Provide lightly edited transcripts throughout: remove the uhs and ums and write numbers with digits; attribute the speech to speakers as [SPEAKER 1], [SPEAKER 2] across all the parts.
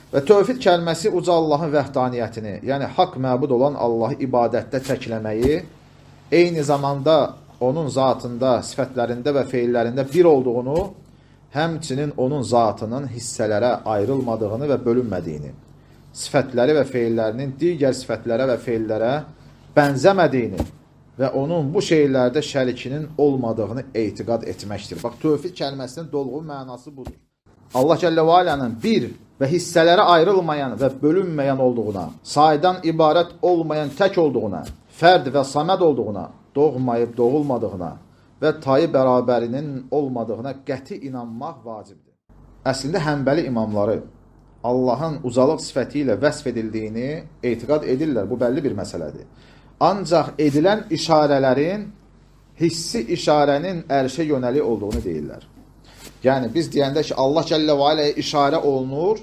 [SPEAKER 1] Və tövhid kəlməsi uca Allahın vəhdaniyyətini, yəni haqq məbud olan Allahı ibadətdə təkləməyi, eyni zamanda onun zatında, sifətlərində və feillərində bir olduğunu, həmçinin onun zatının hissələrə ayrılmadığını və bölünmədiyini, sifətləri və feillərinin digər sifətlərə və feillərə bənzəmədiyini və onun bu şeylərdə şərikinin olmadığını etiqad etməkdir. Bax, tövhid kəlməsinin dolğun mənası budur. Allah Cəllə və Alənin bir və hissələrə ayrılmayan və bölünməyən olduğuna, saydan ibarət olmayan tək olduğuna, fərd və saməd olduğuna, doğmayıb doğulmadığına və tayı bərabərinin olmadığına qəti inanmaq vacibdir. Əslində, Həmbəli imamları Allahın ucalıq sifəti ilə vəsf edildiyini etiqad edirlər. Bu bəlli bir məsələdir. Ancaq edilən işarələrin hissi işarənin ərşə yönəlik olduğunu deyirlər. Yəni, biz deyəndə ki, Allah Cəllə və Aləyə işarə olunur,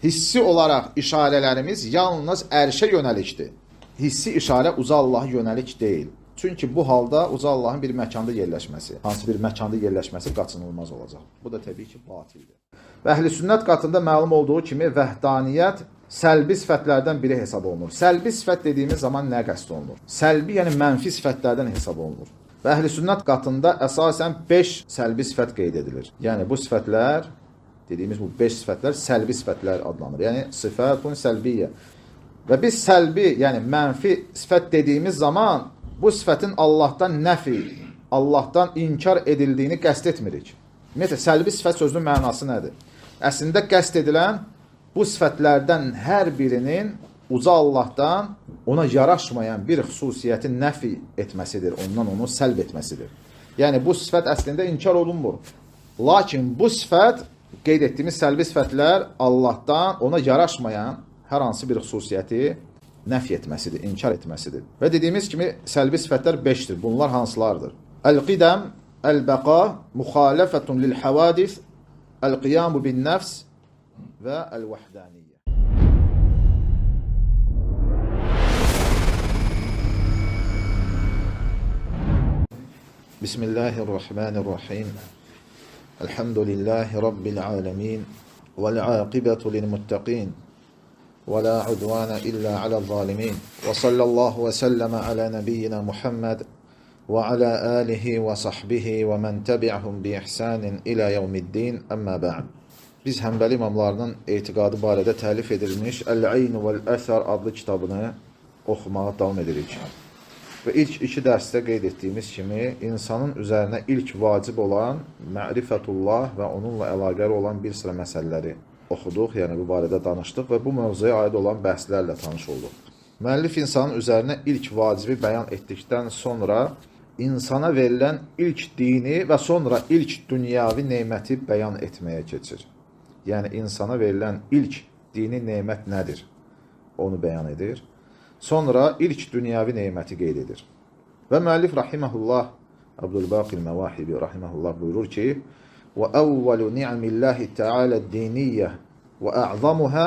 [SPEAKER 1] hissi olaraq işarələrimiz yalnız ərşə yönəlikdir. Hissi işarə uca Allaha yönəlik deyil. Çünki bu halda uca Allahın bir məkanda yerləşməsi, hansı bir məkanda yerləşməsi qaçınılmaz olacaq. Bu da təbii ki, batildir. Və əhl-i sünnət qatında məlum olduğu kimi vəhdaniyyət səlbi sifətlərdən biri hesab olunur. Səlbi sifət dediyimiz zaman nə qəsd olunur? Səlbi, yəni mənfi sifətlərdən hesab olunur. Və əhl-i sünnət qatında əsasən 5 səlbi sifət qeyd edilir. Yəni bu sifətlər, dediyimiz bu 5 sifətlər səlbi sifətlər adlanır. Yəni sifətun səlbiyyə. Və biz səlbi, yəni mənfi sifət dediyimiz zaman bu sifətin Allahdan nəfi, Allahdan inkar edildiyini qəsd etmirik. Ümumiyyətlə, səlbi sifət sözünün mənası nədir? Əslində qəsd edilən bu sifətlərdən hər birinin uca Allahdan ona yaraşmayan bir xüsusiyyəti nəfi etməsidir, ondan onu səlb etməsidir. Yəni, bu sifət əslində inkar olunmur. Lakin bu sifət, qeyd etdiyimiz səlbi sifətlər Allahdan ona yaraşmayan hər hansı bir xüsusiyyəti nəfi etməsidir, inkar etməsidir. Və dediyimiz kimi səlbi sifətlər 5-dir. Bunlar hansılardır? Əl-qidəm, əl-bəqa, müxaləfətun lil-həvadis, əl-qiyamu bin-nəfs və əl-vəhdəniyyə. Bismillahirrahmanirrahim. Elhamdülillahi Rabbil alemin. Vel-aqibətu lil-muttaqin. Və la udvana illa aləl-zalimin. Və sallallahu və səlləmə alə nəbiyyina Muhammed və alə alihi və sahbihi və mən təbi'ahum bi ihsanin ilə yevmiddin. Əmmə bə'd. Biz Həmbəli imamlarının etiqadı barədə təlif edilmiş Əl-Ayn vəl-Əsər adlı kitabını oxumağa davam edirik. Və ilk iki dərsdə qeyd etdiyimiz kimi, insanın üzərinə ilk vacib olan mərifətullah və onunla əlaqəli olan bir sıra məsələləri oxuduq, yəni bu barədə danışdıq və bu mövzuya aid olan bəhslərlə tanış olduq. Müəllif insanın üzərinə ilk vacibi bəyan etdikdən sonra insana verilən ilk dini və sonra ilk dünyavi neməti bəyan etməyə keçir. Yəni, insana verilən ilk dini nemət nədir? Onu bəyan edir. Sonra ilk dünyavi neməti qeyd edir. Və müəllif rahiməhullah, Abdülbaqi Məvahibi rahiməhullah buyurur ki, və əvvəlu ni'millahi təalə diniyyə və ə'zamuhə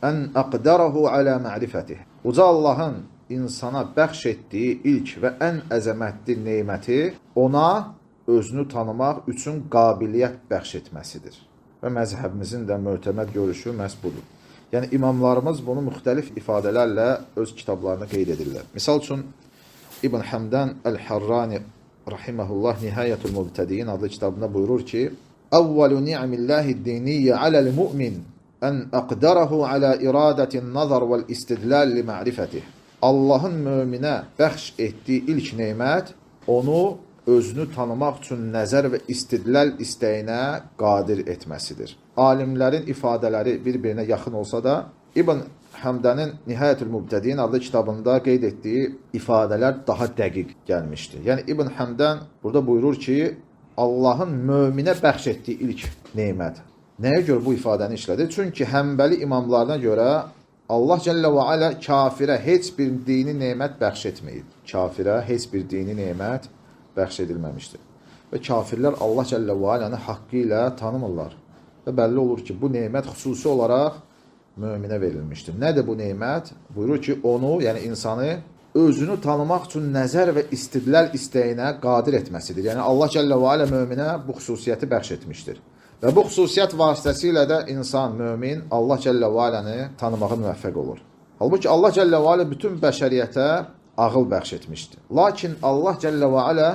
[SPEAKER 1] ən əqdərəhu alə ma'rifətih. Uca Allahın insana bəxş etdiyi ilk və ən əzəmətli neməti ona özünü tanımaq üçün qabiliyyət bəxş etməsidir. Və məzhəbimizin də mötəməd görüşü məhz budur. Yəni, imamlarımız bunu müxtəlif ifadələrlə öz kitablarına qeyd edirlər. Misal üçün, İbn Həmdən Əl-Harrani rahiməhullah Nihayətul Mübtədiyin adlı kitabında buyurur ki, Əvvəlu ni'millahi diniyyə aləl mümin ən əqdərəhu alə iradətin nazar vəl-istidlal li ma'rifətih. Allahın möminə bəxş etdiyi ilk nemət onu özünü tanımaq üçün nəzər və istidlal istəyinə qadir etməsidir. Alimlərin ifadələri bir-birinə yaxın olsa da, İbn Həmdənin Nihayətül Mübtədiyin adlı kitabında qeyd etdiyi ifadələr daha dəqiq gəlmişdir. Yəni, İbn Həmdən burada buyurur ki, Allahın möminə bəxş etdiyi ilk nemət. Nəyə görə bu ifadəni işlədi? Çünki Həmbəli imamlarına görə Allah Cəllə və Alə kafirə heç bir dini nemət bəxş etməyib. Kafirə heç bir dini nemət bəxş edilməmişdir. Və kafirlər Allah Cəllə və Aləni haqqı ilə tanımırlar. Və bəlli olur ki, bu nemət xüsusi olaraq möminə verilmişdir. Nədir bu nemət? Buyurur ki, onu, yəni insanı özünü tanımaq üçün nəzər və istidlal istəyinə qadir etməsidir. Yəni Allah Cəllə və Alə möminə bu xüsusiyyəti bəxş etmişdir. Və bu xüsusiyyət vasitəsilə də insan, mömin Allah Cəllə və Aləni tanımağa müvəffəq olur. Halbuki Allah Cəllə və Alə bütün bəşəriyyətə ağıl bəxş etmişdi. Lakin Allah Cəllə və Alə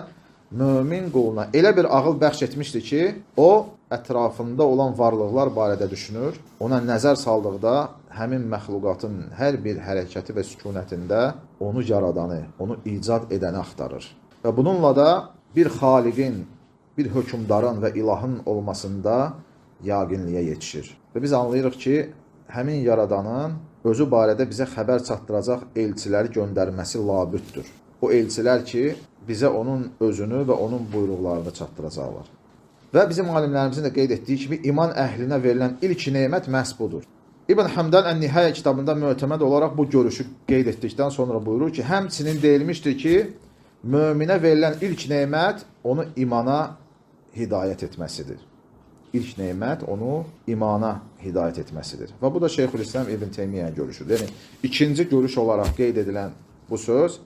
[SPEAKER 1] mömin quluna elə bir ağıl bəxş etmişdi ki, o ətrafında olan varlıqlar barədə düşünür, ona nəzər saldıqda həmin məxluqatın hər bir hərəkəti və sükunətində onu yaradanı, onu icad edəni axtarır. Və bununla da bir xaliqin, bir hökmdarın və ilahın olmasında yaqinliyə yetişir. Və biz anlayırıq ki, həmin yaradanın özü barədə bizə xəbər çatdıracaq elçiləri göndərməsi labüddür. O elçilər ki, bizə onun özünü və onun buyruqlarını çatdıracaqlar. Və bizim alimlərimizin də qeyd etdiyi kimi, iman əhlinə verilən ilk nemət məhz budur. İbn Həmdən Ən-Nihayə kitabında mötəməd olaraq bu görüşü qeyd etdikdən sonra buyurur ki, həmçinin deyilmişdir ki, möminə verilən ilk nemət onu imana hidayət etməsidir. İlk nemət onu imana hidayət etməsidir. Və bu da Şeyxülislam İbn Teymiyyənin görüşüdür. Yəni, ikinci görüş olaraq qeyd edilən bu söz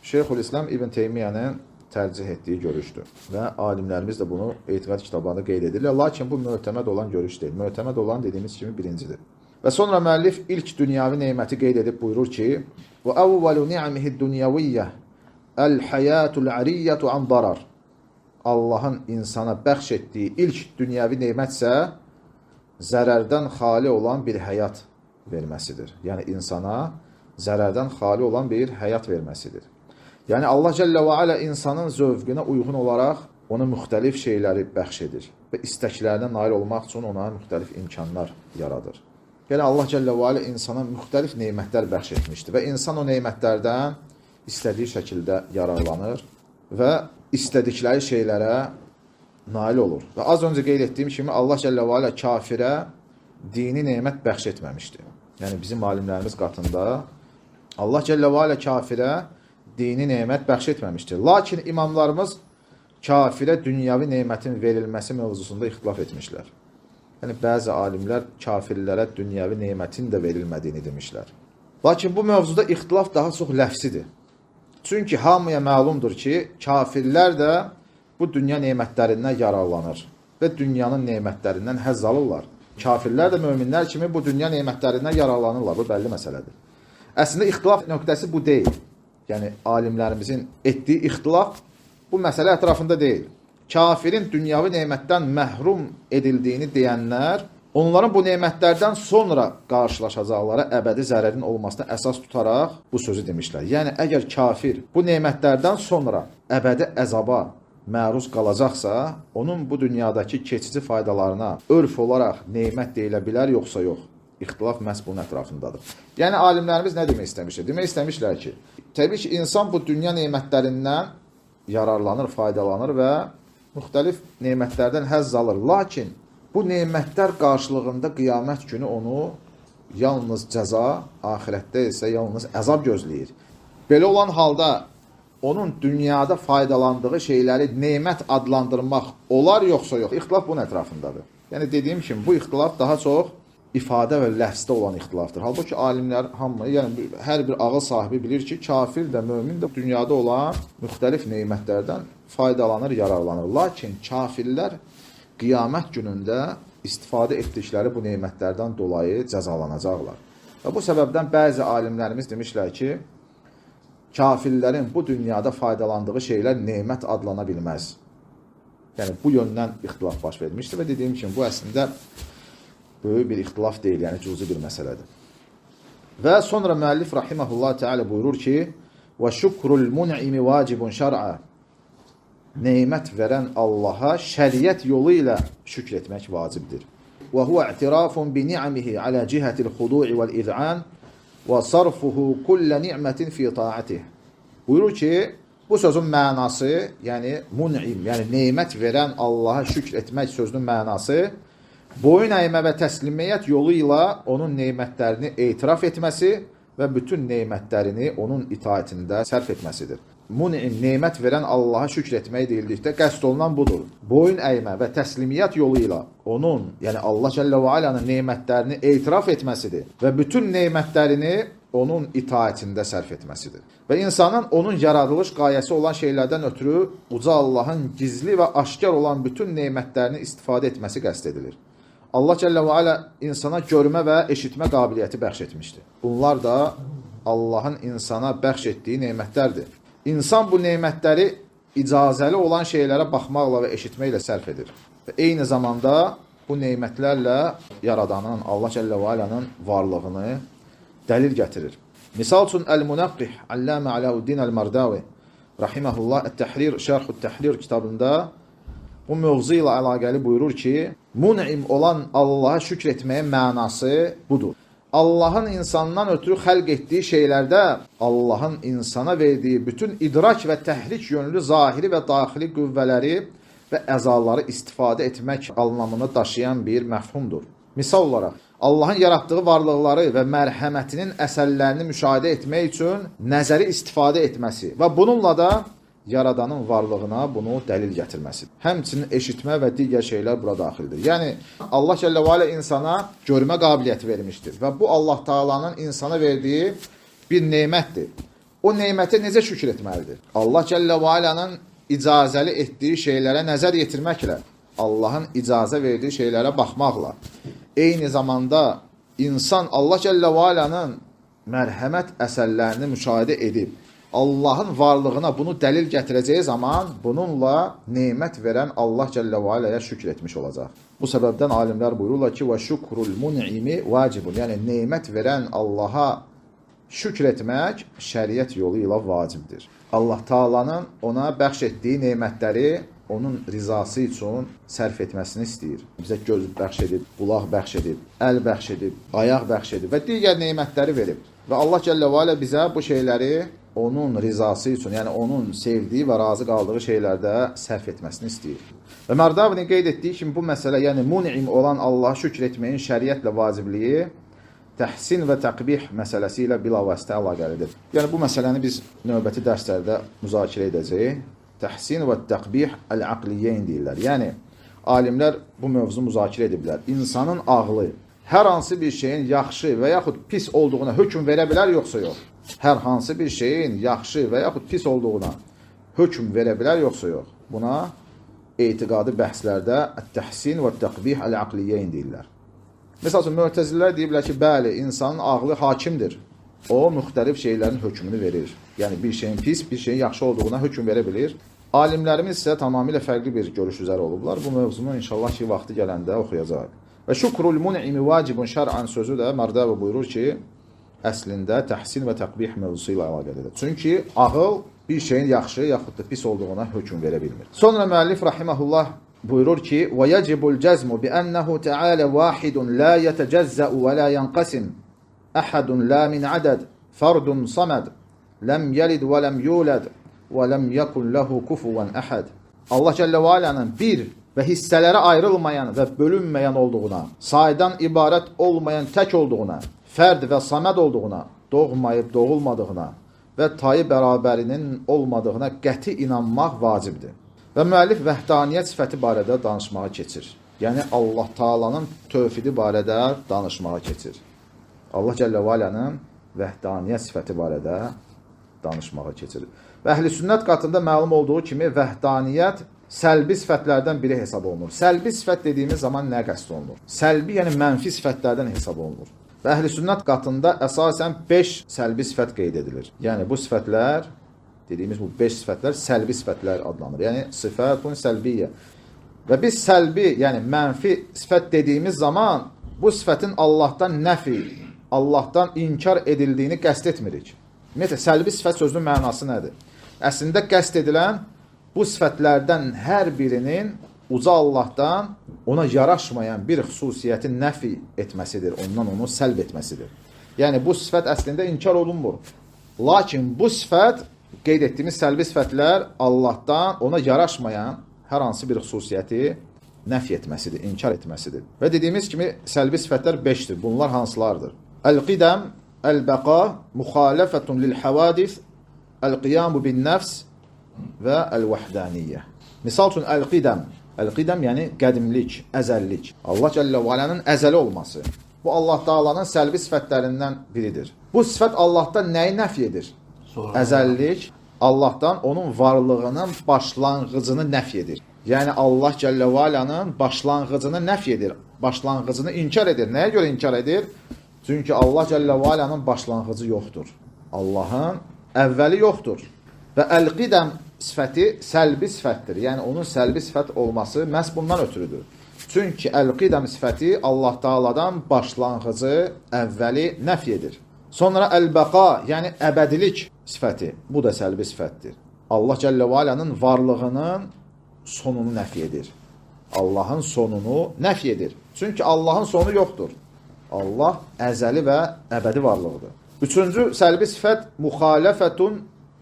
[SPEAKER 1] Şeyxülislam İbn Teymiyyənin tərcih etdiyi görüşdür. Və alimlərimiz də bunu etiqad kitablarında qeyd edirlər. Lakin bu mötəməd olan görüş deyil. Mötəməd olan dediyimiz kimi birincidir. Və sonra müəllif ilk dünyavi neməti qeyd edib buyurur ki: "Və əvvəlu ni'amihi dunyaviyyə el-hayatul ariyyatu an darar." Allahın insana bəxş etdiyi ilk dünyavi nemət isə zərərdən xali olan bir həyat verməsidir. Yəni insana zərərdən xali olan bir həyat verməsidir. Yəni Allah Cəllə və Alə insanın zövqünə uyğun olaraq ona müxtəlif şeyləri bəxş edir və istəklərinə nail olmaq üçün ona müxtəlif imkanlar yaradır. Yəni Allah Cəllə və Alə insana müxtəlif nemətlər bəxş etmişdir və insan o nemətlərdən istədiyi şəkildə yararlanır və istədikləri şeylərə nail olur. Və az öncə qeyd etdiyim kimi Allah Cəllə və Alə kafirə dini nemət bəxş etməmişdir. Yəni bizim alimlərimiz qatında Allah Cəllə və Alə kafirə dini nemət bəxş etməmişdir. Lakin imamlarımız kafirə dünyavi nemətin verilməsi mövzusunda ixtilaf etmişlər. Yəni bəzi alimlər kafirlərə dünyavi nemətin də verilmədiyini demişlər. Lakin bu mövzuda ixtilaf daha çox ləfsidir. Çünki hamıya məlumdur ki, kafirlər də bu dünya nemətlərindən yararlanır və dünyanın nemətlərindən həzz alırlar. Kafirlər də möminlər kimi bu dünya nemətlərindən yararlanırlar. Bu bəlli məsələdir. Əslində ixtilaf nöqtəsi bu deyil. Yəni alimlərimizin etdiyi ixtilaf bu məsələ ətrafında deyil. Kafirin dünyavi nemətdən məhrum edildiyini deyənlər, onların bu nemətlərdən sonra qarşılaşacaqları əbədi zərərin olmasına əsas tutaraq bu sözü demişlər. Yəni əgər kafir bu nemətlərdən sonra əbədi əzaba məruz qalacaqsa, onun bu dünyadakı keçici faydalarına örf olaraq nemət deyilə bilər yoxsa yox? İxtilaf məhz bunun ətrafındadır. Yəni alimlərimiz nə demək istəmişlər? Demək istəmişlər ki, təbii ki, insan bu dünya nemətlərindən yararlanır, faydalanır və müxtəlif nemətlərdən həzz alır. Lakin bu nemətlər qarşılığında qiyamət günü onu yalnız cəza, axirətdə isə yalnız əzab gözləyir. Belə olan halda onun dünyada faydalandığı şeyləri nemət adlandırmaq olar yoxsa yox? İxtilaf bunun ətrafındadır. Yəni dediyim kimi bu ixtilaf daha çox ifadə və ləfsdə olan ixtilafdır. Halbuki alimlər hamı, yəni hər bir ağıl sahibi bilir ki, kafir də, mömin də dünyada olan müxtəlif nemətlərdən faydalanır, yararlanır. Lakin kafirlər qiyamət günündə istifadə etdikləri bu nemətlərdən dolayı cəzalanacaqlar. Və bu səbəbdən bəzi alimlərimiz demişlər ki, kafirlərin bu dünyada faydalandığı şeylər nemət adlana bilməz. Yəni bu yöndən ixtilaf baş vermişdir və dediyim kimi bu əslində böyük bir ixtilaf deyil, yəni cüzi bir məsələdir. Və sonra müəllif rahimehullah teala buyurur ki: "Və şükrul mun'imi vacibun şer'a." Nemət verən Allaha şəriət yolu ilə şükr etmək vacibdir. Və huve i'tirafun bi ni'amihi ala cihatil xudu'i vel iz'an və sarfuhu kullə ni'mətin fi ta'atihi. Buyurur ki, bu sözün mənası, yəni mun'im, yəni nemət verən Allaha şükr etmək sözünün mənası boyun əymə və təslimiyyət yolu ilə onun nemətlərini etiraf etməsi və bütün nemətlərini onun itaətində sərf etməsidir. Mun'im, nemət verən Allaha şükr etmək deyildikdə qəsd olunan budur. Boyun əymə və təslimiyyət yolu ilə onun, yəni Allah Cəllə və Ala'nın nemətlərini etiraf etməsidir və bütün nemətlərini onun itaətində sərf etməsidir. Və insanın onun yaradılış qayəsi olan şeylərdən ötürü uca Allahın gizli və aşkar olan bütün nemətlərini istifadə etməsi qəsd edilir. Allah Cəllə və Alə insana görmə və eşitmə qabiliyyəti bəxş etmişdir. Bunlar da Allahın insana bəxş etdiyi nemətlərdir. İnsan bu nemətləri icazəli olan şeylərə baxmaqla və eşitməklə sərf edir. Və eyni zamanda bu nemətlərlə Yaradanın, Allah Cəllə və Alənin varlığını dəlil gətirir. Misal üçün, Əl-Munaqqih, Allamə Aləuddin Əl-Mardavi, rahiməhullah, Ət-Təhrir, Şərh-ü-Təhrir kitabında bu mövzu ilə əlaqəli buyurur ki, mun'im olan Allaha şükr etməyin mənası budur. Allahın insandan ötürü xəlq etdiyi şeylərdə Allahın insana verdiyi bütün idrak və təhrik yönlü zahiri və daxili qüvvələri və əzaları istifadə etmək anlamını daşıyan bir məfhumdur. Misal olaraq, Allahın yaratdığı varlıqları və mərhəmətinin əsərlərini müşahidə etmək üçün nəzəri istifadə etməsi və bununla da Yaradanın varlığına bunu dəlil gətirməsidir. Həmçinin eşitmə və digər şeylər bura daxildir. Yəni, Allah Cəllə və Alə insana görmə qabiliyyəti vermişdir və bu Allah Taala'nın insana verdiyi bir nemətdir. O nemətə necə şükür etməlidir? Allah Cəllə və Alənin icazəli etdiyi şeylərə nəzər yetirməklə, Allahın icazə verdiyi şeylərə baxmaqla, eyni zamanda insan Allah Cəllə və Alənin mərhəmət əsərlərini müşahidə edib, Allahın varlığına bunu dəlil gətirəcəyi zaman bununla nemət verən Allah Cəllə və Aləyə şükr etmiş olacaq. Bu səbəbdən alimlər buyururlar ki, və şükrul mun'imi vacibun. Yəni, nemət verən Allaha şükr etmək şəriət yolu ilə vacibdir. Allah Taala'nın ona bəxş etdiyi nemətləri onun rizası üçün sərf etməsini istəyir. Bizə göz bəxş edib, qulaq bəxş edib, əl bəxş edib, ayaq bəxş edib və digər nemətləri verib. Və Allah Cəllə və Alə bizə bu şeyləri onun rizası üçün, yəni onun sevdiyi və razı qaldığı şeylərdə sərf etməsini istəyir. Və Mardavinin qeyd etdiyi kimi bu məsələ, yəni mun'im olan Allaha şükr etməyin şəriətlə vacibliyi təhsin və təqbih məsələsi ilə bilavasitə əlaqəlidir. Yəni bu məsələni biz növbəti dərslərdə müzakirə edəcəyik. Təhsin və təqbih əl-aqliyyeyn deyirlər. Yəni alimlər bu mövzu müzakirə ediblər. İnsanın ağlı hər hansı bir şeyin yaxşı və yaxud pis olduğuna hökm verə bilər yoxsa yox? Hər hansı bir şeyin yaxşı və yaxud pis olduğuna hökm verə bilər yoxsa yox? Buna etiqadi bəhslərdə təhsin və təqbih əl-aqliyyeyn deyirlər. Məsəl üçün, mötəzillər deyiblər ki, bəli, insanın ağlı hakimdir. O, müxtəlif şeylərin hökmünü verir. Yəni, bir şeyin pis, bir şeyin yaxşı olduğuna hökm verə bilir. Alimlərimiz isə tamamilə fərqli bir görüş üzərə olublar. Bu mövzunu inşallah ki, vaxtı gələndə oxuyacaq. Və şükrul mun'imi vacibun şər'an sözü də Mardavi buyurur ki, əslində təhsin və təqbih mövzusu ilə əlaqəlidir. Çünki ağıl bir şeyin yaxşı yaxud da pis olduğuna hökm verə bilmir. Sonra müəllif rahiməhullah buyurur ki: "Və yecibul cəzmu bi ennehu teala vahidun la yetecezza'u və la yenqasim, ahadun la min adad, fardun samad, lem yelid və lem yulad və lem yekun lehu kufuven ahad." Allah Cəllə və Ala'nın bir və hissələrə ayrılmayan və bölünməyən olduğuna, saydan ibarət olmayan tək olduğuna, fərd və saməd olduğuna, doğmayıb doğulmadığına və tayı bərabərinin olmadığına qəti inanmaq vacibdir. Və müəllif vəhdaniyyət sifəti barədə danışmağa keçir. Yəni Allah Taala'nın tövhidi barədə danışmağa keçir. Allah Cəllə və Alənin vəhdaniyyət sifəti barədə danışmağa keçir. Və əhl-i sünnət qatında məlum olduğu kimi vəhdaniyyət səlbi sifətlərdən biri hesab olunur. Səlbi sifət dediyimiz zaman nə qəsd olunur? Səlbi, yəni mənfi sifətlərdən hesab olunur. Və əhl-i sünnət qatında əsasən 5 səlbi sifət qeyd edilir. Yəni bu sifətlər, dediyimiz bu 5 sifətlər səlbi sifətlər adlanır. Yəni sıfətun səlbiyyə. Və biz səlbi, yəni mənfi sifət dediyimiz zaman bu sifətin Allahdan nəfi, Allahdan inkar edildiyini qəsd etmirik. Ümumiyyətlə, səlbi sifət sözünün mənası nədir? Əslində qəsd edilən bu sifətlərdən hər birinin uca Allahdan ona yaraşmayan bir xüsusiyyəti nəfi etməsidir, ondan onu səlb etməsidir. Yəni bu sifət əslində inkar olunmur. Lakin bu sifət, qeyd etdiyimiz səlbi sifətlər Allahdan ona yaraşmayan hər hansı bir xüsusiyyəti nəfi etməsidir, inkar etməsidir. Və dediyimiz kimi səlbi sifətlər 5-dir. Bunlar hansılardır? Əl-qidəm, əl-bəqa, müxalifətun lil-həvadis, əl-qiyamu bin-nəfs və əl-vəhdəniyyə. Misal üçün əl-qidəm. Əl-qidəm yəni qədimlik, əzəllik. Allah Cəllə və Alənin əzəli olması. Bu Allah Taala'nın səlbi sifətlərindən biridir. Bu sifət Allahdan nəyi nəfy edir?
[SPEAKER 2] Sonra.
[SPEAKER 1] Əzəllik Allahdan onun varlığının başlanğıcını nəfy edir. Yəni Allah Cəllə və Ala'nın başlanğıcını nəfy edir. Başlanğıcını inkar edir. Nəyə görə inkar edir? Çünki Allah Cəllə və Ala'nın başlanğıcı yoxdur. Allahın əvvəli yoxdur. Və əl-qidəm sifəti səlbi sifətdir. Yəni onun səlbi sifət olması məhz bundan ötürüdür. Çünki əl-qidəm sifəti Allah Taala'dan başlanğıcı, əvvəli nəfy edir. Sonra əl-bəqa, yəni əbədilik sifəti. Bu da səlbi sifətdir. Allah Cəllə və Ala'nın varlığının sonunu nəfy edir. Allahın sonunu nəfy edir. Çünki Allahın sonu yoxdur. Allah əzəli və əbədi varlıqdır. Üçüncü səlbi sifət müxaləfətun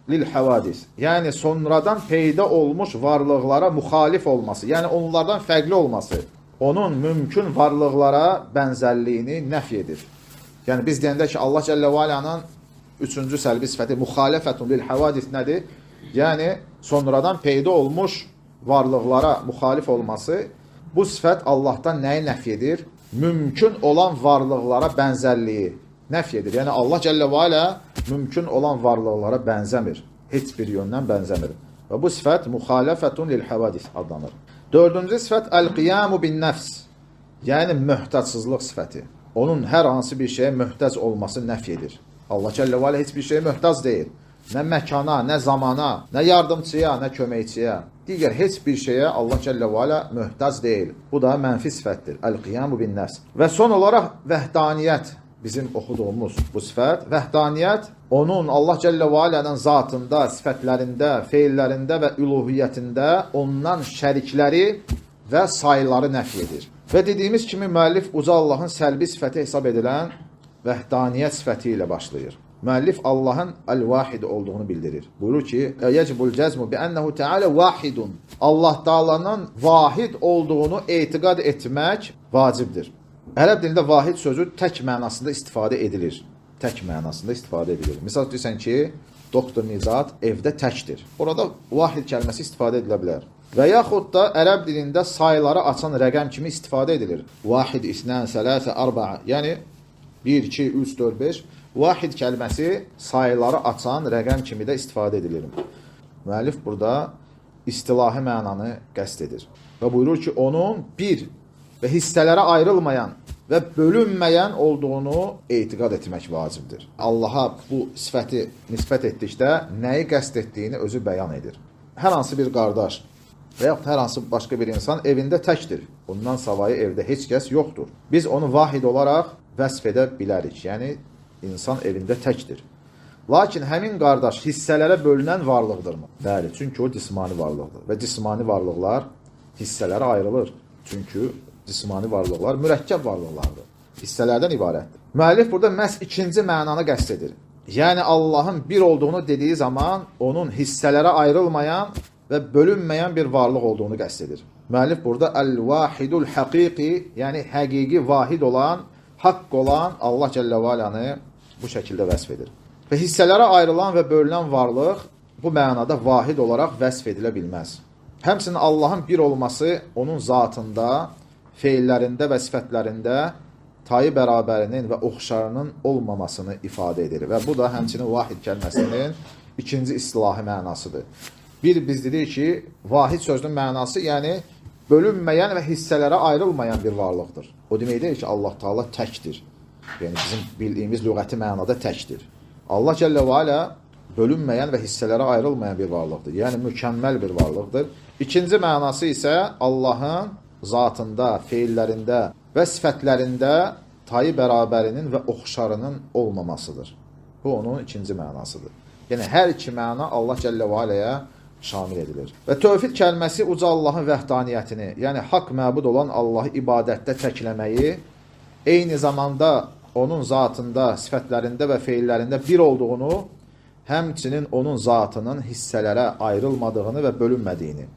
[SPEAKER 1] lil havadis. Yəni sonradan peyda olmuş varlıqlara müxalif olması, yəni onlardan fərqli olması, onun mümkün varlıqlara bənzərliyini nəfy edir. Yəni biz deyəndə ki, Allah Cəllə və Ala'nın üçüncü səlbi sifəti müxaləfətun lil havadis nədir? Yəni sonradan peyda olmuş varlıqlara müxalif olması, bu sifət Allahdan nəyi nəfy edir? Mümkün olan varlıqlara bənzərliyi nəfy edir. Yəni Allah Cəllə və Ala mümkün olan varlıqlara bənzəmir. Heç bir yöndən bənzəmir. Və bu sifət müxaləfətun lil havadis adlanır. Dördüncü sifət əl-qiyamu bin nəfs. Yəni möhtacsızlıq sifəti. Onun hər hansı bir şeyə möhtac olması nəfy edir. Allah Cəllə və Ala heç bir şeyə möhtac deyil. Nə məkana, nə zamana, nə yardımçıya, nə köməkçiyə. Digər heç bir şeyə Allah Cəllə və Ala möhtac deyil. Bu da mənfi sifətdir. Əl-qiyamu bin nəfs. Və son olaraq vəhdaniyyət, bizim oxuduğumuz bu sifət. Vəhdaniyyət onun Allah Cəllə və Ala'nın zatında, sifətlərində, feillərində və üluhiyyətində ondan şərikləri və sayları nəfy edir. Və dediyimiz kimi müəllif uca Allahın səlbi sifəti hesab edilən vəhdaniyyət sifəti ilə başlayır. Müəllif Allahın əl-vahid olduğunu bildirir. Buyurur ki, yecibul cəzmu bi ennehu teala vahidun. Allah Taala'nın vahid olduğunu etiqad etmək vacibdir. Ərəb dilində vahid sözü tək mənasında istifadə edilir. Tək mənasında istifadə edilir. Misal deyirsən ki, doktor Nicat evdə təkdir. Orada vahid kəlməsi istifadə edilə bilər. Və yaxud da ərəb dilində sayları açan rəqəm kimi istifadə edilir. Vahid, isnən, sələsə, arba'a. Yəni 1, 2, 3, 4, 5. Vahid kəlməsi sayları açan rəqəm kimi də istifadə edilir. Müəllif burada istilahi mənanı qəsd edir. Və buyurur ki, onun bir və hissələrə ayrılmayan və bölünməyən olduğunu etiqad etmək vacibdir. Allaha bu sifəti nisbət etdikdə nəyi qəsd etdiyini özü bəyan edir. Hər hansı bir qardaş və yaxud hər hansı başqa bir insan evində təkdir. Ondan savayı evdə heç kəs yoxdur. Biz onu vahid olaraq vəsf edə bilərik. Yəni, insan evində təkdir. Lakin həmin qardaş hissələrə bölünən varlıqdırmı? Bəli, çünki o cismani varlıqdır. Və cismani varlıqlar hissələrə ayrılır. Çünki cismani varlıqlar mürəkkəb varlıqlardır. Hissələrdən ibarətdir. Müəllif burada məhz ikinci mənanı qəsd edir. Yəni Allahın bir olduğunu dediyi zaman onun hissələrə ayrılmayan və bölünməyən bir varlıq olduğunu qəsd edir. Müəllif burada əl-vahidul həqiqi, yəni həqiqi vahid olan, haqq olan Allah Cəllə və Alanı bu şəkildə vəsf edir. Və hissələrə ayrılan və bölünən varlıq bu mənada vahid olaraq vəsf edilə bilməz. Həmçinin Allahın bir olması onun zatında, feillərində və sifətlərində tayı bərabərinin və oxşarının olmamasını ifadə edir. Və bu da həmçinin vahid kəlməsinin ikinci istilahi mənasıdır. Bir, biz dedik ki, vahid sözünün mənası, yəni bölünməyən və hissələrə ayrılmayan bir varlıqdır. O demək deyil ki, Allah Teala təkdir. Yəni bizim bildiyimiz lüğəti mənada təkdir. Allah Cəllə və Alə bölünməyən və hissələrə ayrılmayan bir varlıqdır. Yəni mükəmməl bir varlıqdır. İkinci mənası isə Allahın zatında, feillərində və sifətlərində tayı bərabərinin və oxşarının olmamasıdır. Bu onun ikinci mənasıdır. Yəni hər iki məna Allah Cəllə və Aləyə şamil edilir. Və tövhid kəlməsi uca Allahın vəhdaniyyətini, yəni haqq məbud olan Allahı ibadətdə təkləməyi, eyni zamanda onun zatında, sifətlərində və feillərində bir olduğunu, həmçinin onun zatının hissələrə ayrılmadığını və bölünmədiyini,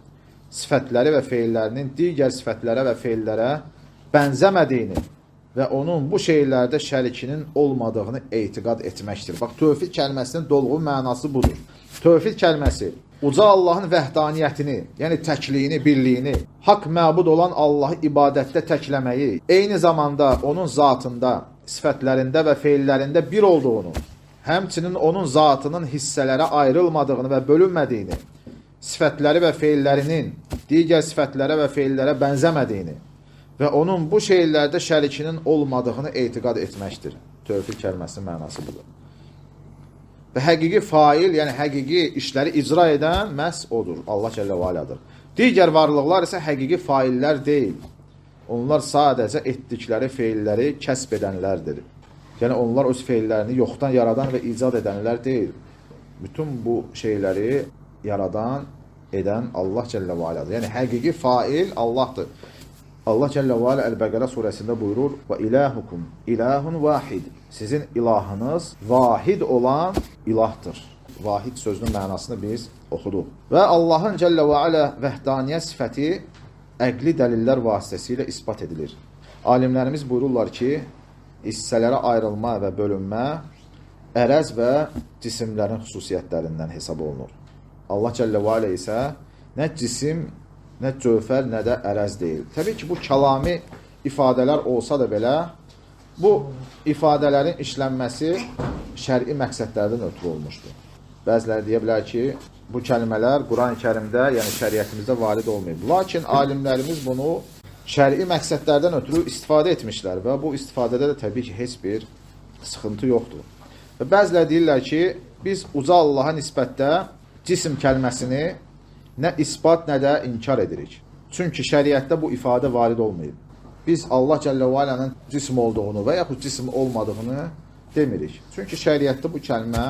[SPEAKER 1] sifətləri və feillərinin digər sifətlərə və feillərə bənzəmədiyini və onun bu şeylərdə şərikinin olmadığını etiqad etməkdir. Bax, tövhid kəlməsinin dolğun mənası budur. Tövhid kəlməsi Uca Allahın vəhdaniyyətini, yəni təkliyini, birliyini, haqq məbud olan Allahı ibadətdə təkləməyi, eyni zamanda onun zatında, sifətlərində və feillərində bir olduğunu, həmçinin onun zatının hissələrə ayrılmadığını və bölünmədiyini, sifətləri və feillərinin digər sifətlərə və feillərə bənzəmədiyini və onun bu şeylərdə şərikinin olmadığını etiqad etməkdir. Tövhid kəlməsinin mənası budur. Və həqiqi fail, yəni həqiqi işləri icra edən məhz odur, Allah Cəllə və Alədir. Digər varlıqlar isə həqiqi faillər deyil. Onlar sadəcə etdikləri feilləri kəsb edənlərdir. Yəni onlar öz feillərini yoxdan yaradan və icad edənlər deyil. Bütün bu şeyləri yaradan, edən Allah Cəllə və Alədir. Yəni həqiqi fail Allahdır. Allah Cəllə və Alə Əl-Bəqərə surəsində buyurur: "Və ilahukum ilahun vahid." Sizin ilahınız vahid olan ilahdır. Vahid sözünün mənasını biz oxuduq. Və Allahın Cəllə və Alə vəhdaniyyət sifəti əqli dəlillər vasitəsilə isbat edilir. Alimlərimiz buyururlar ki, hissələrə ayrılma və bölünmə ərəz və cisimlərin xüsusiyyətlərindən hesab olunur. Allah Cəllə və Alə isə nə cisim, nə cövhər, nə də ərəz deyil. Təbii ki, bu kəlami ifadələr olsa da belə, bu ifadələrin işlənməsi şər'i məqsədlərdən ötürü olmuşdur. Bəziləri deyə bilər ki, bu kəlmələr Quran-ı Kərimdə, yəni şəriətimizdə varid olmayıb. Lakin alimlərimiz bunu şər'i məqsədlərdən ötürü istifadə etmişlər və bu istifadədə də təbii ki, heç bir sıxıntı yoxdur. Və bəziləri deyirlər ki, biz uca Allaha nisbətdə cisim kəlməsini nə isbat, nə də inkar edirik. Çünki şəriətdə bu ifadə varid olmayıb. Biz Allah Cəllə və Alənin cism olduğunu və yaxud cism olmadığını demirik. Çünki şəriətdə bu kəlmə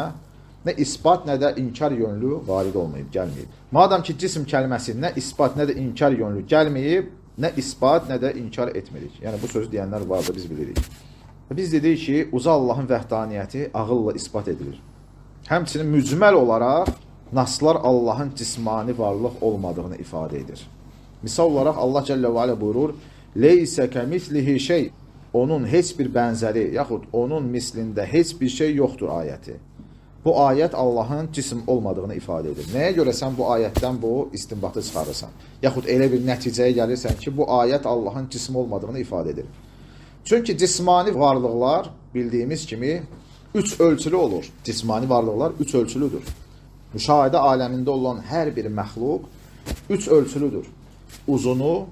[SPEAKER 1] nə isbat, nə də inkar yönlü varid olmayıb, gəlməyib. Madam ki, cism kəlməsi nə isbat, nə də inkar yönlü gəlməyib, nə isbat, nə də inkar etmirik. Yəni bu sözü deyənlər var da biz bilirik. Biz dedik ki, uca Allahın vəhdaniyyəti ağılla isbat edilir. Həmçinin mücməl olaraq naslar Allahın cismani varlıq olmadığını ifadə edir. Misal olaraq Allah Cəllə və Alə buyurur: "Leysə kəmislihi şey." Onun heç bir bənzəri, yaxud onun mislində heç bir şey yoxdur ayəti. Bu ayət Allahın cism olmadığını ifadə edir. Nəyə görə sən bu ayətdən bu istinbatı çıxarırsan? Yaxud elə bir nəticəyə gəlirsən ki, bu ayət Allahın cism olmadığını ifadə edir. Çünki cismani varlıqlar bildiyimiz kimi üç ölçülü olur. Cismani varlıqlar üç ölçülüdür. Müşahidə aləmində olan hər bir məxluq üç ölçülüdür. Uzunu,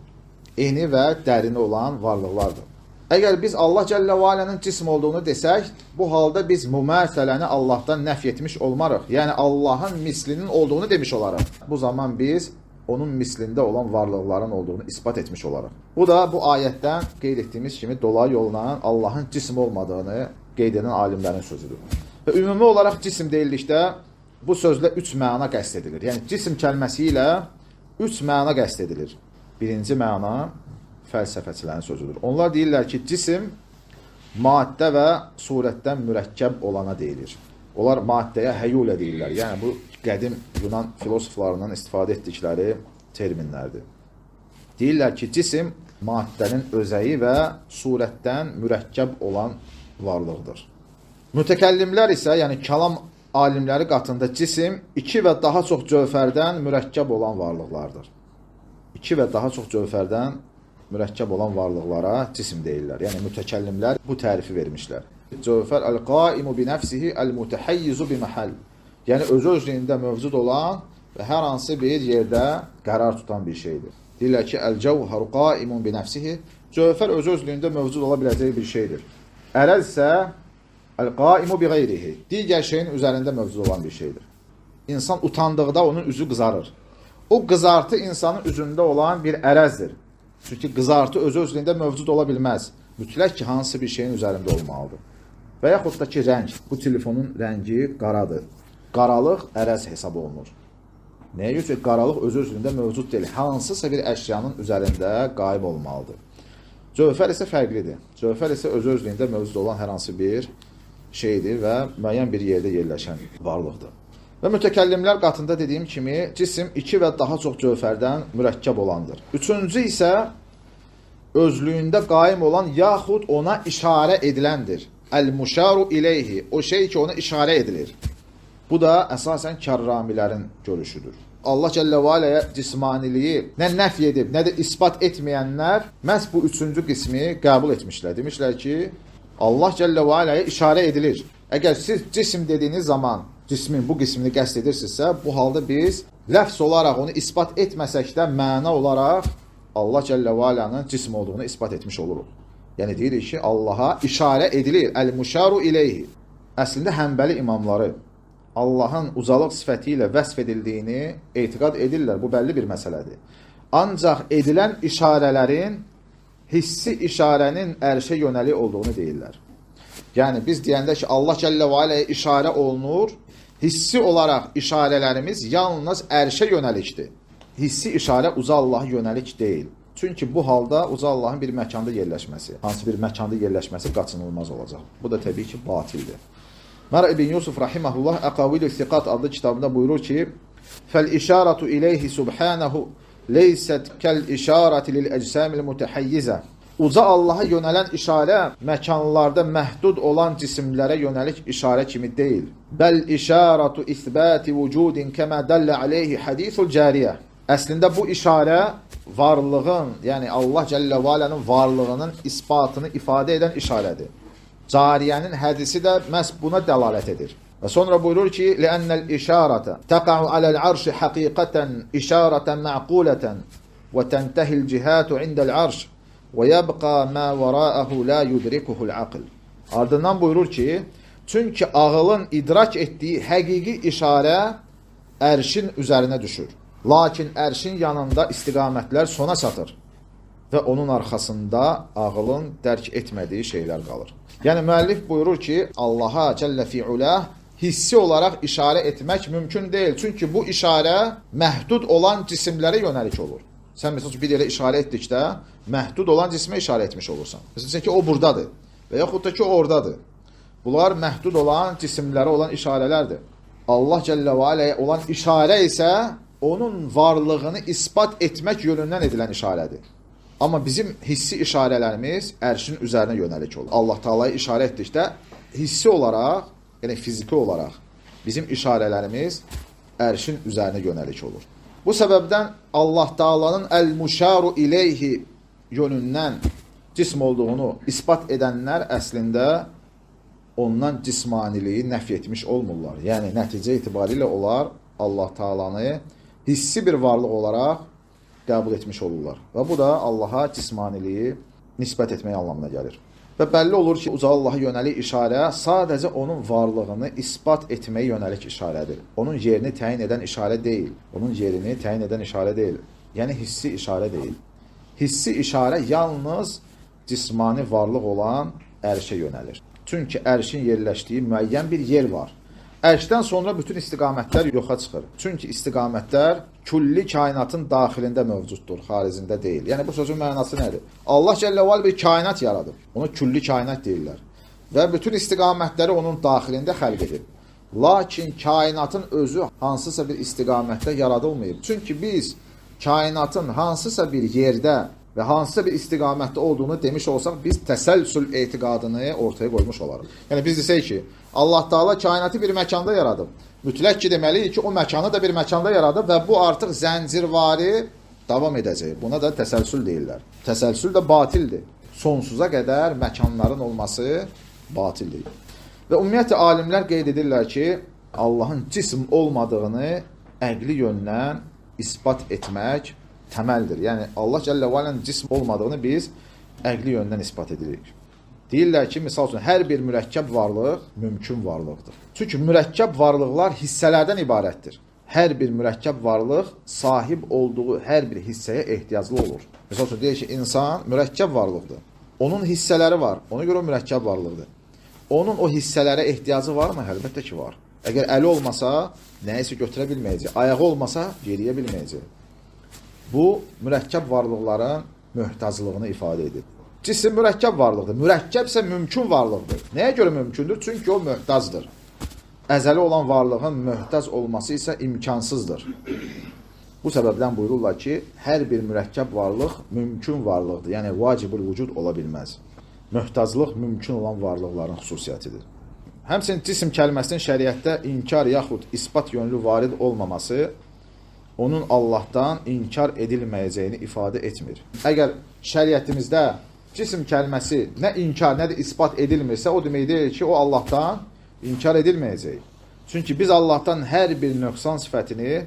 [SPEAKER 1] eni və dərini olan varlıqlardır. Əgər biz Allah Cəllə və Alənin cism olduğunu desək, bu halda biz müməsələni Allahdan nəfy etmiş olmarıq. Yəni Allahın mislinin olduğunu demiş olarıq. Bu zaman biz onun mislində olan varlıqların olduğunu isbat etmiş olarıq. Bu da bu ayətdən qeyd etdiyimiz kimi dolayı yolla Allahın cism olmadığını qeyd edən alimlərin sözüdür. Və ümumi olaraq cism deyildikdə bu sözlə üç məna qəsd edilir. Yəni cism kəlməsi ilə üç məna qəsd edilir. Birinci məna fəlsəfəçilərin sözüdür. Onlar deyirlər ki, cisim maddə və surətdən mürəkkəb olana deyilir. Onlar maddəyə həyulə deyirlər. Yəni bu qədim Yunan filosoflarından istifadə etdikləri terminlərdir. Deyirlər ki, cisim maddənin özəyi və surətdən mürəkkəb olan varlıqdır. Mütəkəllimlər isə, yəni kəlam alimləri qatında cisim iki və daha çox cövhərdən mürəkkəb olan varlıqlardır. İki və daha çox cövhərdən mürəkkəb olan varlıqlara cisim deyirlər. Yəni mütəkəllimlər bu tərifi vermişlər. Cövhər əl-qaimu bi nəfsihi əl-mutəhayyizu bi məhəll. Yəni özü özlüyündə mövcud olan və hər hansı bir yerdə qərar tutan bir şeydir. Deyirlər ki, əl-cəvhəru qaimun bi nəfsihi. Cövhər özü özlüyündə mövcud ola biləcəyi bir şeydir. Ərəz isə əl-qaimu bi qeyrihi. Digər şeyin üzərində mövcud olan bir şeydir. İnsan utandıqda onun üzü qızarır. O qızartı insanın üzündə olan bir ərəzdir. Çünki qızartı özü özlüyündə mövcud ola bilməz. Mütləq ki, hansı bir şeyin üzərində olmalıdır. Və yaxud da ki, rəng. Bu telefonun rəngi qaradır. Qaralıq ərəz hesab olunur. Nəyə görə? Çünki qaralıq özü özlüyündə mövcud deyil. Hansısa bir əşyanın üzərində qaim olmalıdır. Cövhər isə fərqlidir. Cövhər isə özü özlüyündə mövcud olan hər hansı bir şeydir və müəyyən bir yerdə yerləşən varlıqdır. Və mütəkəllimlər qatında dediyim kimi cisim iki və daha çox cövhərdən mürəkkəb olandır. Üçüncü isə özlüyündə qaim olan yaxud ona işarə ediləndir. Əl-muşaru ileyhi, o şey ki ona işarə edilir. Bu da əsasən kərramilərin görüşüdür. Allah Cəllə və Aləyə cismaniliyi nə nəfy edib, nə də isbat etməyənlər məhz bu üçüncü qismi qəbul etmişlər. Demişlər ki, Allah Cəllə və Aləyə işarə edilir. Əgər siz cisim dediyiniz zaman cismin bu qismini qəsd edirsinizsə, bu halda biz ləfz olaraq onu isbat etməsək də məna olaraq Allah Cəllə və Alənin cism olduğunu isbat etmiş oluruq. Yəni deyirik ki, Allaha işarə edilir. Əl-müşaru ileyhi. Əslində Həmbəli imamları Allahın ucalıq sifəti ilə vəsf edildiyini etiqad edirlər. Bu bəlli bir məsələdir. Ancaq edilən işarələrin hissi işarənin ərşə yönəlik olduğunu deyirlər. Yəni biz deyəndə ki, Allah Cəllə və Aləyə işarə olunur, hissi olaraq işarələrimiz yalnız ərşə yönəlikdir. Hissi işarə uca Allaha yönəlik deyil. Çünki bu halda uca Allahın bir məkanda yerləşməsi, hansı bir məkanda yerləşməsi qaçınılmaz olacaq. Bu da təbii ki, batildir. Mərə İbn Yusuf rahimehullah Əqavilü Siqat adlı kitabında buyurur ki: "Fəl-işaratu ileyhi subhanahu leysət kəl-işarati lil-əcsamil mütəhayyizə." Uca Allaha yönələn işarə məkanlarda məhdud olan cisimlərə yönəlik işarə kimi deyil. Bəl işaratu isbati vücudin kəmə dəllə aleyhi hadisul cariyə. Əslində bu işarə varlığın, yəni Allah Cəllə və Alənin varlığının isbatını ifadə edən işarədir. Cariyənin hədisi də məhz buna dəlalət edir. Və sonra buyurur ki, "Li'annel işarata taqa'u alel arşi haqiqatan işaratan ma'qulatan və tentehil cihatu indel arş və yebqa ma vara'ahu la yudrikuhu'l aql." Ardından buyurur ki, çünki ağılın idrak etdiyi həqiqi işarə ərşin üzərinə düşür. Lakin ərşin yanında istiqamətlər sona çatır və onun arxasında ağılın dərk etmədiyi şeylər qalır. Yəni müəllif buyurur ki, Allaha Cəllə fi'ulah hissi olaraq işarə etmək mümkün deyil. Çünki bu işarə məhdud olan cisimlərə yönəlik olur. Sən məsəl üçün bir yerə işarə etdikdə məhdud olan cismə işarə etmiş olursan. Məsələn ki, o buradadır və yaxud da ki, o oradadır. Bunlar məhdud olan cisimlərə olan işarələrdir. Allah Cəllə və Aləyə olan işarə isə onun varlığını isbat etmək yönündən edilən işarədir. Amma bizim hissi işarələrimiz ərşin üzərinə yönəlik olur. Allah Taalaya işarə etdikdə hissi olaraq, yəni fiziki olaraq bizim işarələrimiz ərşin üzərinə yönəlik olur. Bu səbəbdən Allah Taalanın əl-müşaru ileyhi yönündən cism olduğunu isbat edənlər əslində ondan cismaniliyi nəfy etmiş olmurlar. Yəni nəticə itibarilə onlar Allah Taalanı hissi bir varlıq olaraq qəbul etmiş olurlar. Və bu da Allaha cismaniliyi nisbət etmək anlamına gəlir. Və bəlli olur ki, uca Allaha yönəlik işarə sadəcə onun varlığını isbat etməyə yönəlik işarədir. Onun yerini təyin edən işarə deyil. Onun yerini təyin edən işarə deyil. Yəni hissi işarə deyil. Hissi işarə yalnız cismani varlıq olan ərşə yönəlir. Çünki ərşin yerləşdiyi müəyyən bir yer var. Ərşdən sonra bütün istiqamətlər yoxa çıxır. Çünki istiqamətlər külli kainatın daxilində mövcuddur, xaricində deyil. Yəni bu sözün mənası nədir? Allah Cəllə və Alə bir kainat yaradıb. Ona külli kainat deyirlər. Və bütün istiqamətləri onun daxilində xəlq edib. Lakin kainatın özü hansısa bir istiqamətdə yaradılmayıb. Çünki biz kainatın hansısa bir yerdə və hansısa bir istiqamətdə olduğunu demiş olsaq, biz təsəlsül etiqadını ortaya qoymuş olarıq. Yəni biz desək ki, Allah Taala kainatı bir məkanda yaradıb. Mütləq ki, deməliyik ki, o məkanı da bir məkanda yaradıb və bu artıq zəncirvari davam edəcək. Buna da təsəlsül deyirlər. Təsəlsül də batildir. Sonsuza qədər məkanların olması batildir. Və ümumiyyətlə alimlər qeyd edirlər ki, Allahın cism olmadığını əqli yöndən isbat etmək təməldir. Yəni Allah Cəllə və Alənin cism olmadığını biz əqli yöndən isbat edirik. Deyirlər ki, misal üçün, hər bir mürəkkəb varlıq mümkün varlıqdır. Çünki mürəkkəb varlıqlar hissələrdən ibarətdir. Hər bir mürəkkəb varlıq sahib olduğu hər bir hissəyə ehtiyaclı olur. Misal üçün, deyir ki, insan mürəkkəb varlıqdır. Onun hissələri var, ona görə o mürəkkəb varlıqdır. Onun o hissələrə ehtiyacı varmı? Əlbəttə ki, var. Əgər əli olmasa, nəyisə götürə bilməyəcək. Ayağı olmasa, yeriyə bilməyəcək. Bu, mürəkkəb varlıqların möhtaclığını ifadə edir. Cisim mürəkkəb varlıqdır. Mürəkkəb isə mümkün varlıqdır. Nəyə görə mümkündür? Çünki o möhtacdır. Əzəli olan varlığın möhtac olması isə imkansızdır. Bu səbəbdən buyururlar ki, hər bir mürəkkəb varlıq mümkün varlıqdır. Yəni, vacibül vücud ola bilməz. Möhtaclıq mümkün olan varlıqların xüsusiyyətidir. Həmçinin cisim kəlməsinin şəriətdə inkar yaxud isbat yönlü varid olmaması onun Allahdan inkar edilməyəcəyini ifadə etmir. Əgər şəriətimizdə cisim kəlməsi nə inkar, nə də isbat edilmirsə, o demək deyil ki, o Allahdan inkar edilməyəcək. Çünki biz Allahdan hər bir nöqsan sifətini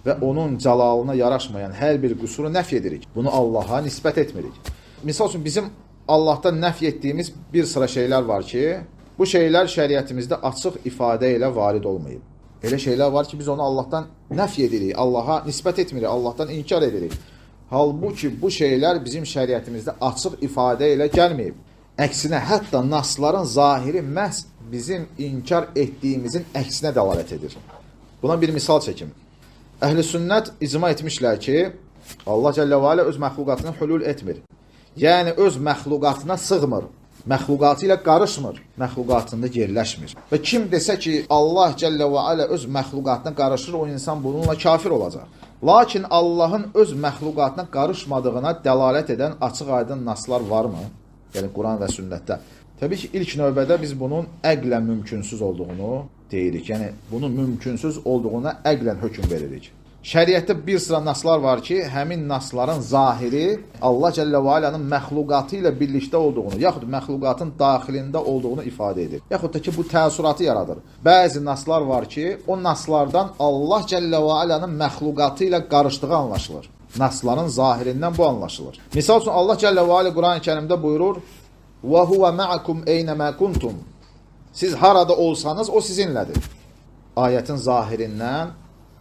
[SPEAKER 1] və onun cəlalına yaraşmayan hər bir qüsuru nəfy edirik. Bunu Allaha nisbət etmirik. Misal üçün, bizim Allahdan nəfy etdiyimiz bir sıra şeylər var ki, bu şeylər şəriətimizdə açıq ifadə ilə varid olmayıb. Elə şeylər var ki, biz onu Allahdan nəfy edirik, Allaha nisbət etmirik, Allahdan inkar edirik. Halbuki bu şeylər bizim şəriətimizdə açıq ifadə ilə gəlməyib. Əksinə, hətta nasların zahiri məhz bizim inkar etdiyimizin əksinə dəlalət edir. Buna bir misal çəkim. Əhl-i sünnət icma etmişlər ki, Allah Cəllə və Alə öz məxluqatına hülul etmir. Yəni, öz məxluqatına sığmır, məxluqatı ilə qarışmır, məxluqatında yerləşmir. Və kim desə ki, Allah Cəllə və Alə öz məxluqatına qarışır, o insan bununla kafir olacaq. Lakin Allahın öz məxluqatına qarışmadığına dəlalət edən açıq-aydın naslar varmı? Yəni, Quran və sünnətdə. Təbii ki, ilk növbədə biz bunun əqlən mümkünsüz olduğunu deyirik. Yəni, bunun mümkünsüz olduğuna əqlən hökm veririk. Şəriətdə bir sıra naslar var ki, həmin nasların zahiri Allah Cəllə və Alənin məxluqatı ilə birlikdə olduğunu, yaxud məxluqatın daxilində olduğunu ifadə edir. Yaxud da ki, bu təəssüratı yaradır. Bəzi naslar var ki, o naslardan Allah Cəllə və Alənin məxluqatı ilə qarışdığı anlaşılır. Nasların zahirindən bu anlaşılır. Misal üçün, Allah Cəllə və Alə Quran-ı Kərimdə buyurur: "Və huve ma'akum eynəmə kuntum." Siz harada olsanız, o sizinlədir. Ayətin zahirindən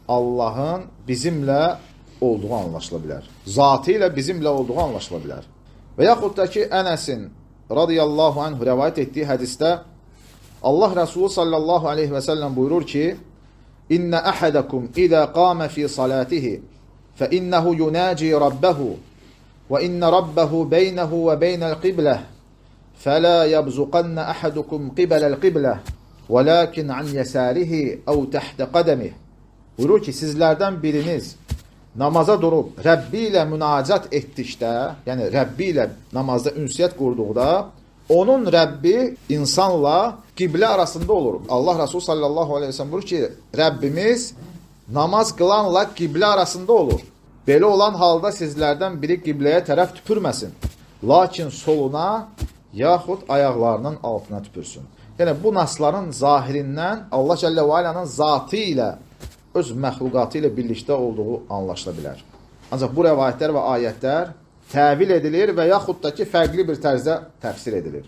[SPEAKER 1] Allahın bizimlə olduğu anlaşıla bilər. Zatı ilə bizimlə olduğu anlaşıla bilər. Və yaxud da ki, Ənəsin radiyallahu anhu rəvayət etdiyi hədisdə Allah Rəsulü sallallahu aleyhi və səlləm buyurur ki, İnnə əhədəkum idə qamə fi salatihi fə innəhu yunaci rabbəhu və innə rabbəhu beynəhu və beynəl qibləh fələ yəbzuqannə əhədukum qibələl qibləh və lakin an yəsarihi əv təhtə qədəmih. Buyurur ki, sizlərdən biriniz namaza durub Rəbbi ilə münacat etdikdə, yəni Rəbbi ilə namazda ünsiyyət qurduqda, onun Rəbbi insanla qiblə arasında olur. Allah Rəsulü sallallahu aleyhi ve sellem buyurur ki, Rəbbimiz namaz qılanla qiblə arasında olur. Belə olan halda sizlərdən biri qibləyə tərəf tüpürməsin. Lakin soluna yaxud ayaqlarının altına tüpürsün. Yəni, bu nasların zahirindən Allah Cəllə və Alənin zatı ilə, öz məxluqatı ilə birlikdə olduğu anlaşıla bilər. Ancaq bu rəvayətlər və ayətlər təvil edilir və yaxud da ki, fərqli bir tərzdə təfsir edilir.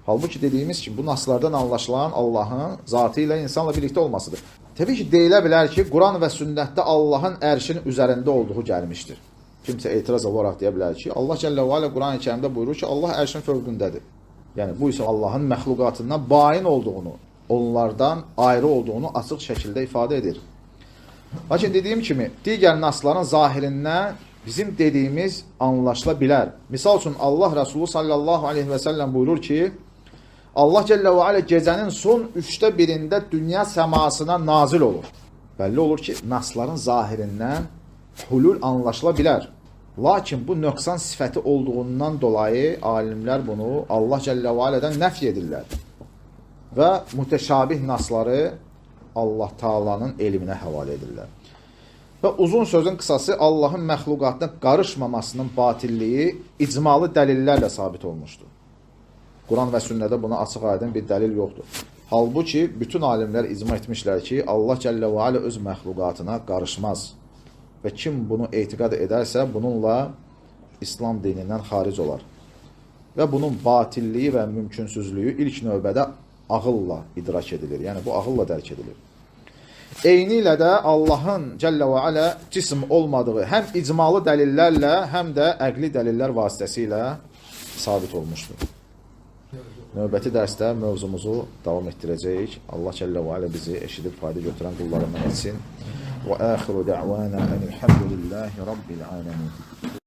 [SPEAKER 1] Halbuki dediyimiz ki, bu naslardan anlaşılan Allahın zatı ilə insanla birlikdə olmasıdır. Təbii ki, deyilə bilər ki, Quran və sünnətdə Allahın ərşinin üzərində olduğu gəlmişdir. Kimsə etiraz olaraq deyə bilər ki, Allah Cəllə və Alə Quran-ı Kərimdə buyurur ki, Allah ərşin fövqündədir. Yəni, bu isə Allahın məxluqatından bain olduğunu, onlardan ayrı olduğunu açıq şəkildə ifadə edir. Lakin dediyim kimi, digər nasların zahirindən bizim dediyimiz anlaşıla bilər. Misal üçün, Allah Rəsulü sallallahu aleyhi və səlləm buyurur ki, Allah Cəllə və Alə gecənin son 3də 1-ində dünya səmasına nazil olur. Bəlli olur ki, nasların zahirindən hulul anlaşıla bilər. Lakin bu nöqsan sifəti olduğundan dolayı alimlər bunu Allah Cəllə və Alədən nəfy edirlər. Və mütəşabih nasları Allah Taala'nın elminə həvalə edirlər. Və uzun sözün qısası, Allahın məxluqatına qarışmamasının batilliyi icmalı dəlillərlə sabit olmuşdur. Quran və sünnədə buna açıq aydın bir dəlil yoxdur. Halbuki bütün alimlər icma etmişlər ki, Allah Cəllə və Alə öz məxluqatına qarışmaz. Və kim bunu etiqad edərsə, bununla İslam dinindən xaric olar. Və bunun batilliyi və mümkünsüzlüyü ilk növbədə ağılla idrak edilir. Yəni, bu ağılla dərk edilir. Eyni ilə də Allahın Cəllə və Alə cism olmadığı həm icmalı dəlillərlə, həm də əqli dəlillər vasitəsilə sabit olmuşdur. Növbəti dərsdə mövzumuzu davam etdirəcəyik. Allah Cəllə və Alə bizi eşidib fayda götürən qullarından etsin. Və axiru da'vana enilhamdülillahi rabbil alamin.